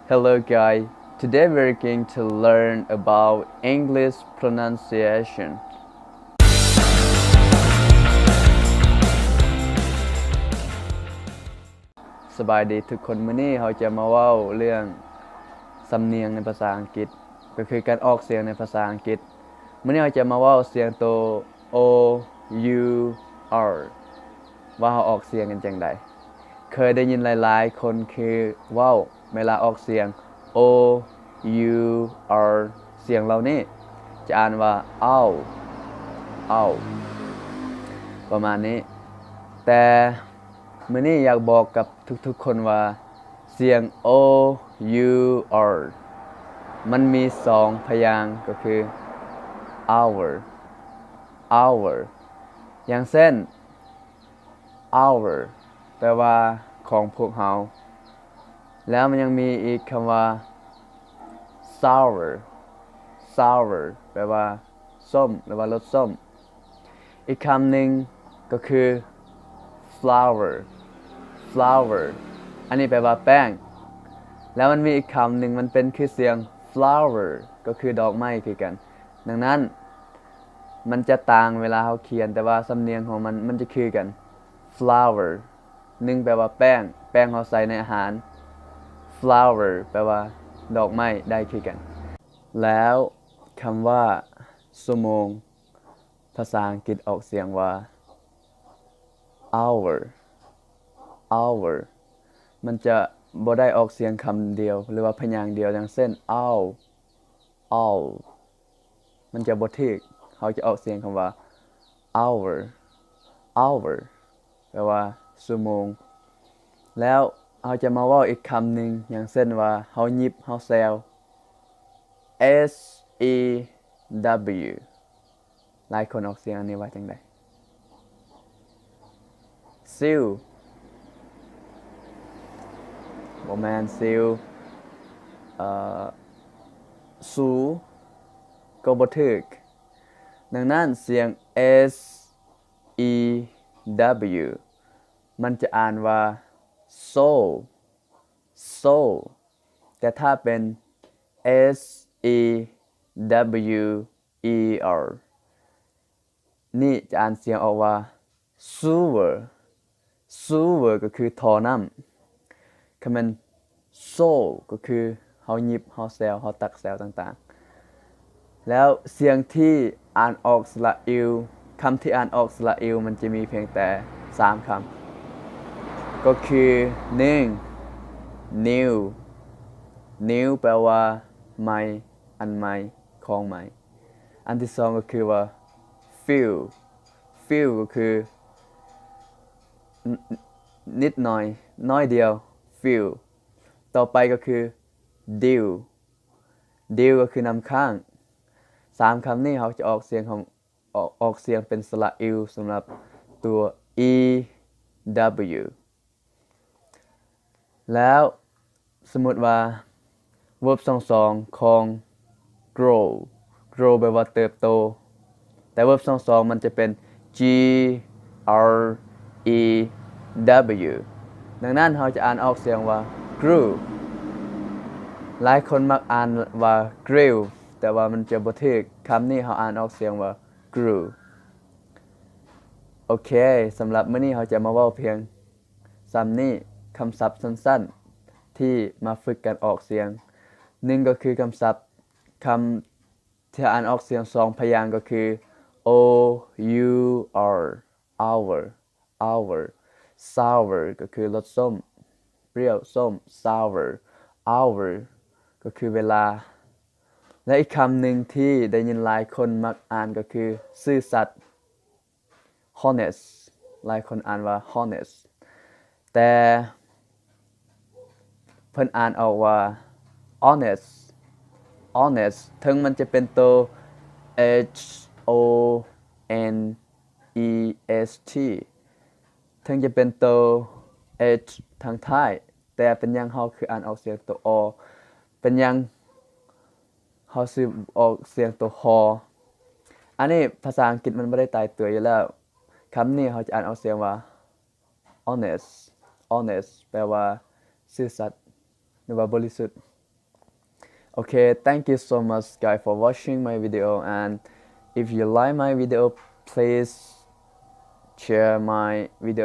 Hello guys, today we're going to learn about English pronunciation. ສະບາຍດີທຸກຄົນ, ມື້ນີ້ເຮົາຈະມາເວົ້າເລື່ອງສຳນຽງໃນພາສາອັງກິດ ກໍຄືການອອກສຽງໃນພາສາອັງກິດ. ມື້ນີ້ເຮົາຈະມາເວົ້າສຽງໂຕ O U R ວ່າເຮົາອອກສຽງກັນຈັ່ງໃດ. ເຄີຍໄດ້ຍິນຫຼາຍໆຄົນຄືເວົ້າເວລາອອກສຽງ O U R ສຽງເຫຼົ່ານີ້ຈະອ່ານວ່າ ow ow ປະມານນີ້. ແຕ່ ມື້ນີ້ຢາກບອກກັບທຸກໆຄົນວ່າ ສຽງ O U R ມັນມີສອງພະຍາງ ກໍຄື our our ຢ່າງເຊັ່ນ our ແປວ່າຂອງພວກເຮົາ. ແລ້ວມັນຍັງມີອີກຄຳວ່າ sour sour ແປວ່າ ສົ້ມ ຫຼືວ່າລົດສົ້ມ. ອີກຄຳໜຶ່ງກໍຄື flower flower ອັນນີ້ແປວ່າແປ້ງ. ແລ້ວມັນມີອີກຄຳໜຶ່ງ ມັນເປັນຄືສຽງ flower ກໍຄືດອກໄມ້ຄືກັນ. ດັ່ງນັ້ນ ມັນຈະຕ່າງເວລາເຮົາຂຽນ, ແຕ່ວ່າສຳນຽງຂອງມັນ ມັນຈະຄືກັນ. Flower ໜຶ່ງແປວ່າແປ້ງ, ແປ້ງເຮົາໃສ່ໃນອາຫານ. Flower ແປວ່າດອກໄມ້ໄດ້ຄືກັນ. ແລ້ວຄຳວ່າຊົ່ວໂມງ ພາສາອັງກິດອອກສຽງວ່າ hour hour ມັນຈະບໍ່ໄດ້ອອກສຽງຄຳດຽວ ຫຼືວ່າພະຍາງດຽວ, ຢ່າງເຊັ່ນ ow ow ມັນຈະບໍ່ຖືກ. ເຮົາຈະອອກສຽງຄຳວ່າ hour hour ແປວ່າຊົ່ວໂມງ. ແລ້ວເຮົາຈະມາເວົ້າອີກຄຳໜຶ່ງ, ຢ່າງເຊັ່ນວ່າ ເຮົາຫຍິບ ເຮົາແຊວ S E W ຫຼາຍຄົນອອກສຽງອັນນີ້ວ່າຈັ່ງໃດ? ຊິວ ບໍ່ແມ່ນຊິວ ເອີ ຊູ ກໍບໍ່ຖືກ. ດັ່ງນັ້ນ ສຽງ S E W ມັນຈະອ່ານວ່າ sow sow ແຕ່ຖ້າເປັນ S E W E R ນີ້ຈະອ່ານສຽງອອກວ່າ sewer sewer ກໍຄືທໍ່ນ້ຳ. ຄັນແມ່ນ sow ກໍຄືເຮົາຫຍິບ ເຮົາແຊວ ເຮົາຕັກແຊວຕ່າງໆ. ແລ້ວສຽງທີ່ອ່ານອອກສະຫຼະອິວ, ຄຳທີ່ອ່ານອອກສະຫຼະອິວ ມັນຈະມີພຽງແຕ່ສາມຄຳ ກໍຄື ໜຶ່ງ new new ແປວ່າໃໝ່, ອັນໃໝ່, ຂອງໃໝ່. ອັນທີສອງກໍຄືວ່າ few few ກໍຄື ນິດໜ້ອຍ, ໜ້ອຍດຽວ few. ຕໍ່ໄປກໍຄື dill dill ກໍຄືນ້ຳຄ້າງ. ສາມຄຳນີ້ເຮົາຈະອອກສຽງຂອງ ອອກ ອອກສຽງເປັນສະຫຼະອິວສຳລັບຕົວ E W. ແລ້ວສົມມຸດວ່າ verb ຊ່ອງສອງຂອງ grow grow ແປວ່າເຕີບໂຕ, ແຕ່ verb ຊ່ອງສອງມັນຈະເປັນ G R E W. ດັ່ງນັ້ນເຮົາຈະອ່ານອອກສຽງວ່າ grew. ຫຼາຍຄົນມັກອ່ານວ່າ grill ແຕ່ວ່າມັນຈະບໍ່ຖືກ. ຄຳນີ້ເຮົາອ່ານອອກສຽງວ່າ grew. ໂອເຄ, ສຳລັບມື້ນີ້ເຮົາຈະມາເວົ້າພຽງສ່ຳນີ້. ຄຳສັບສັ້ນໆທີ່ມາຝຶກການອອກສຽງ, ໜຶ່ງກໍຄືຄຳສັບ, ຄຳທີ່ອ່ານອອກສຽງສອງພະຍາງກໍຄື O U R our our. Sour ກໍຄືລົດສົ້ມ, ປ່ຽວ, ສົ້ມ, sour. Hour ກໍຄືເວລາ. ແລະ ອີກຄຳໜຶ່ງທີ່ໄດ້ຍິນຫຼາຍຄົນມັກອ່ານກໍຄື ຊື່ສັດ honest. ຫຼາຍຄົນອ່ານວ່າ honest ແຕ່ເພິ່ນອ່ານອອກວ່າ honest honest. ເຖິງມັນຈະເປັນໂຕ H O N E S T, ເຖິງຈະເປັນໂຕ H ທາງທ້າຍ, ແຕ່ເປັນຫຍັງເຮົາຄືອ່ານອອກສຽງໂຕ O? ເປັນຫຍັງເຮົາຊື່ອອກສຽງໂຕ Haw? ອັນນີ້ພາສາອັງກິດມັນບໍ່ໄດ້ຕາຍຕົວຢູ່ແລ້ວ. ຄຳນີ້ເຮົາຈະອ່ານອອກສຽງວ່າ honest honest ແປວ່າຊື່ສັດ ຫຼືວ່າບໍລິສຸດ. Okay, thank you so much, guys, for watching my video. And if you like my video, please share my video.